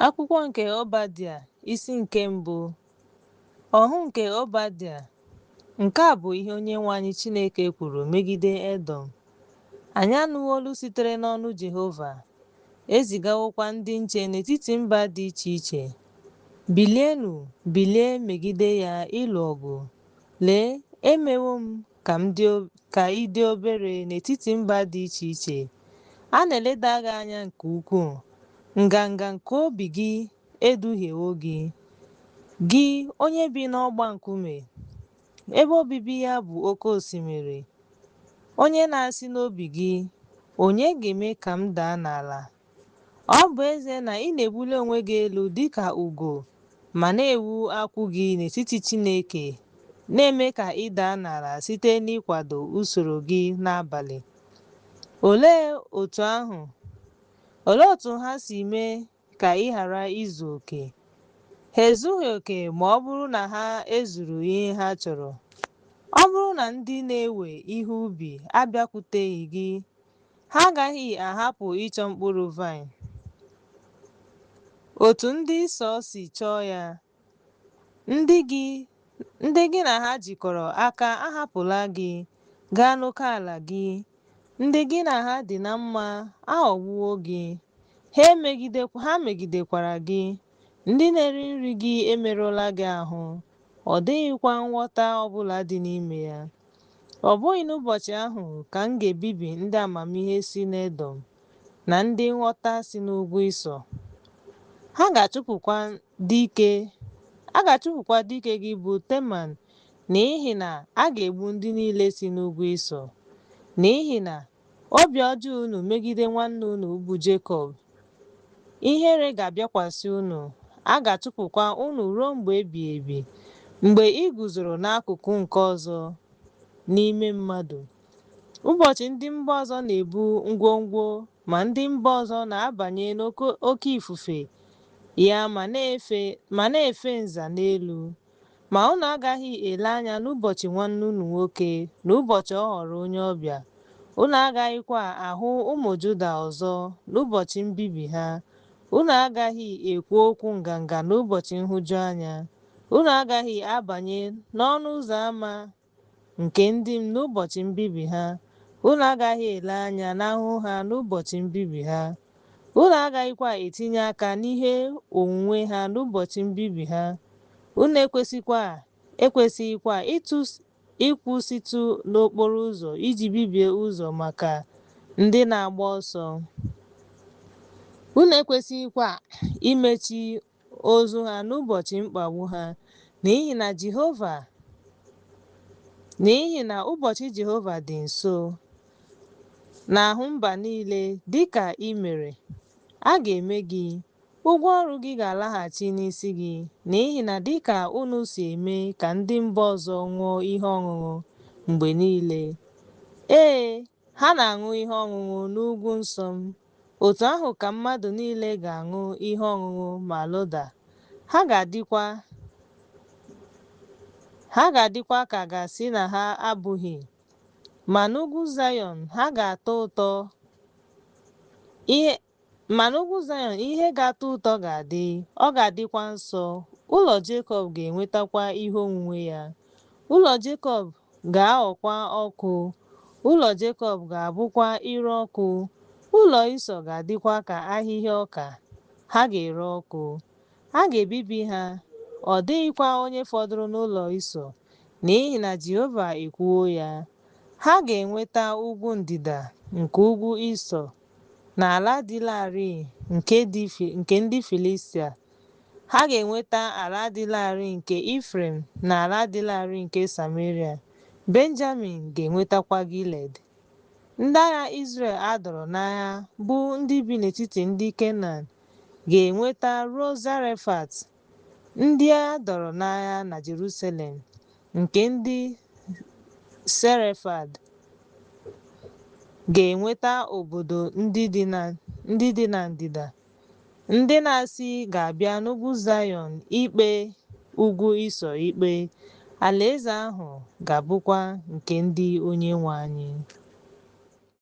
Akwụkwọ nke Obadia, isi nke mbụ. Ọhụ nke Obadia. Nke a bụ ihe Onyenwe anyị Chineke kwuru megide Edọm. Anyị anụwo olu sitere n'ọnụ Jehova, e zigawokwa ndị nche n'etiti mba dị iche iche, Bilienụ, bilie megide ya ịlụ ọgụ. Lee, emewo m ka ị dị obere n'etiti mba dị iche iche. A na-eleda gị anya nke ukwuu. Nganga nke obi gị eduhiewo gị, gị onye bi n'ọgba nkume, ebe obibi ya bụ oke osimiri, onye na-asị n'obi gị, Onye ga-eme ka m daa n'ala? Ọ bụ ezie na ị na-ebuli onwe gị elu dị ka ugo ma na-ewu akwụ gị n'etiti Chineke na-eme ka ị daa n'ala site n'ịkwado usoro gị n'abalị. Olee otu ahụ Olee otu ha si mee ka ị ghara izu oke? Ha ezughị oke ma ọ bụrụ na ha ezuru ihe ha chọrọ. Ọ bụrụ na ndị na-ewe ihe ubi abịakwuteghị gị, ha agaghị ahapụ ịchọ mkpụrụ vaịn. Otu ndị Ịsọ si chọọ ya, ndị gị ndị gị na ha jikọrọ aka ahapụla gị gaa n'oke ala gị. Ndị gị na ha dị na mma aghọgbuwo gị, ha megidekwara gị. Ndị na-eri nri gị emerụọla gị ahụ, ọ dịghịkwa nghọta ọ bụla dị n'ime ya. Ọ bụghị n'ụbọchị ahụ ka m ga-ebibi ndị amamihe si n'Edọm na ndị nghọta si n'ugwu Ịsọ? Ha ga-achụpụkwa dike a ga-achụpụkwa dike gị bụ Teman n'ihi na a ga-egbu ndị niile si n'ugwu Ịsọ. N'ihi na obi ọjọọ unu megide nwanne unu bụ Jekọb, ihere ga-abịakwasị unu, a ga-achụpụkwa unu ruo mgbe ebighị ebi, mgbe ị guzoro n'akụkụ nke ọzọ n'ime mmadụ. Ụbọchị ndị mba ọzọ na-ebu ngwongwo ma ndị mba ọzọ na-abanye n'oke ifufe ya ma na-efe nza n'elu. Ma unu agaghị ele anya n'ụbọchị nwanne unu nwoke, n'ụbọchị ọ ghọrọ onye ọbịa. Unu agaghịkwa ahụ ụmụ Juda ọzọ n'ụbọchị mbibi ha. Unu agaghị ekwu okwu nganga n'ụbọchị nhụjuanya. Unu agaghị abanye n'ọnụ ụzọ ama nke ndị m n'ụbọchị mbibi ha. Unu agaghị ele anya n'ahụhụ ha n'ụbọchị mbibi ha. Unu agaghịkwa etinye aka n'ihe onwunwe ha n'ụbọchị mbibi ha. Unu ekwesịghịkwa ịkwụsịtụ n'okporo ụzọ iji bibie ụzọ maka ndị na-agba ọsọ. Unu ekwesịghịkwa imechi ozu ha n'ụbọchị mkpagbu ha, n'ihi na ụbọchị Jehova dị nso n'ahụ mba niile. Dị ka i mere, a ga-eme gị, ụgwọ ọrụ gị ga-alaghachi n'isi gị, n'ihi na dị ka unu si eme ka ndị mba ọzọ ṅụọ ihe ọṅụṅụ mgbe niile, ee, ha na-aṅụ ihe ọṅụṅụ n'ugwu nsọ m, otu ahụ ka mmadụ niile ga-aṅụ ihe ọṅụṅụ ma loda, ha ga-adịkwa ka a ga-asị na ha abụghị. Ma n'ugwu Zayọn ha ga-atọ ụtọ ihe Ma n'ugwu Zayọn ihe ga-atọ ụtọ ga-adị, ọ ga-adịkwa nsọ, ụlọ Jekọb ga-enwetakwa ihe onwunwe ya. Ụlọ Jekọb ga-aghọkwa ọkụ, ụlọ Jekọb ga-abụkwa ire ọkụ, ụlọ Ịsọ ga-adịkwa ka ahịhịa ọka, ha ga-ere ọkụ. A ga-ebibi ha, ọ dịghịkwa onye fọdụrụ n'ụlọ Ịsọ, n'ihi na Jehova ekwuwo ya. Ha ga-enweta ugwu ndịda nke ugwu Ịsọ na ala dị larịị nke ndị Filistia. Ha ga-enweta ala dị larịị nke Ifrem na ala dị larịị nke Sameria. Benjamin ga-enwetakwa Gilied. Ndị agha Izrel a dọọrọ n'agha, bụ ndị bi n'etiti ndị Kenan, ga-enweta ruo Zarefat. Ndị a dọọrọ n'agha na Jeruselem, nke ndị Serefad, ga-enweta obodo ndị dị na ndịda. Ndị na-asị ga-abịa n'ugwu Zayọn ikpe ugwu Ịsọ ikpe, alaeze ahụ ga-abụkwa nke ndị Onyenwe anyị.